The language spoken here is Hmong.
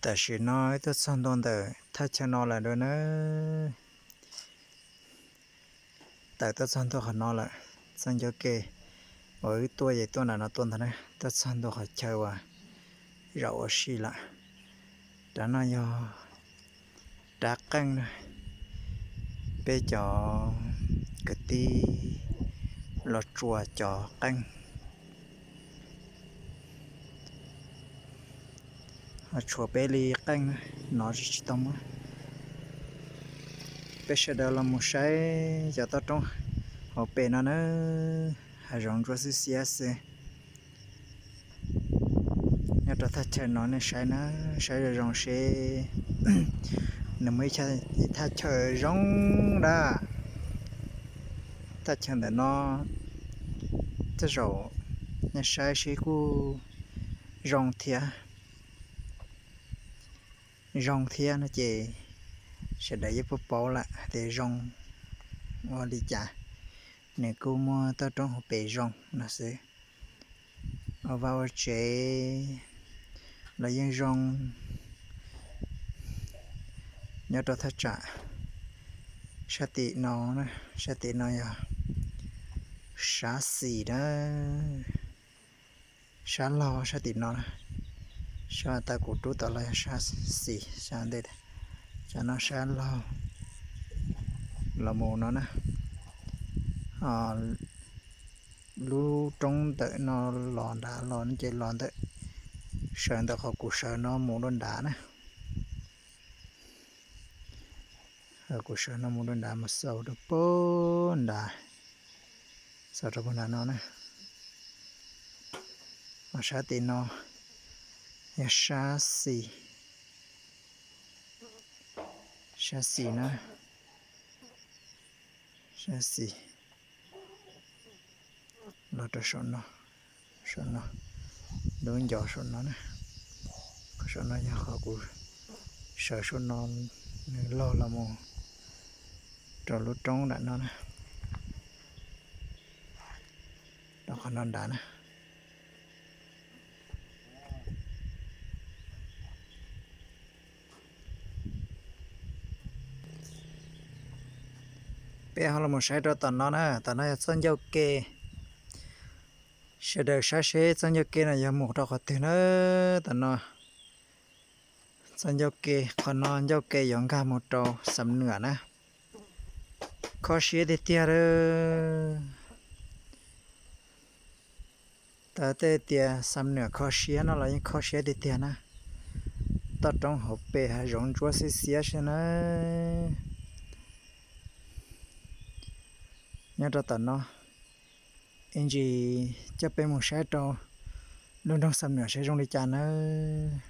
Tam sim no wb tuaj txog ntua ntawm thaj chaw no lawm dua na. Tawm tuaj txog ntua qhov no lawm, txoj ncauj ke uas wb tuaj ces tuaj nram no tuaj ntag na, tuaj txog ntua qhov chaw uas zaum ua si lawm. Rab no yog rab qeej na, peb cov kwv tij los tsuas cov qeej. Ho tshuav peb li qeej na, no tsis tau muab. Peb sawv daws los mus saib cov toj roob hauv pes no na, hav zoov ntsuab xiab xiab xwb. Nyob rau thaj chaw no nej saib na, saib zoo zoo seb nws muaj ib thaj chaw zoo dab. Thaj chaw ntawm no tej zaum nej saib seb kuj zoo thiab. Zoo thiab no ces sawv daws yeej paub paub lawm tias zoo ua li cas. Nws kuj muaj toj roob hauv pes zoo no xwb. Ua vaj ua tsev los yeej zoo. Nyob rau thaj tsam sab tim no, sab tim no yog sab xis na, sab laug sab tim no na. Sab tau kuv rub tod los yog sab xis, sab ntej, sab no sab laug los mus no na. Lub roob ntawm no los nrad los no ces los ntawm, sawv ntawm qhov kuv sawv no mus dua nrad na. Kuv sawv no mus dua nrad mus xaus rau puag nrad, xaus rau puag nrad no na. Ho sab tim no yog sab xis, sab xis na, sab xis los rau saum no, saum no, lub ncov saum no na. Qhov saum no yog qhov kuv sawv saum no, nws laug los mus rau lub roob nram no na, rau qhov no nrad na. Peb ho los mus saib rau tom no na, tom no yog txoj ncauj ke. Sawv daws saib seb txoj ncauj ke no yog mus rau qhov twg na. Tom no txoj ncauj ke, qhov no ncauj ke yuav nkag mus rau Xam Nuam na. Kho siab tiag tiag lawm. Tau tej tias Xam Nuam kho siab no los yeej kho siab tiag tiag na. Toj roob hauv pes hav zoov ntsuab xiab xiab xwb na. Nyob rau tom no, ib ntsis coj peb mus saib rau lub nroog Xam Nuam seb zoo li cas nawb.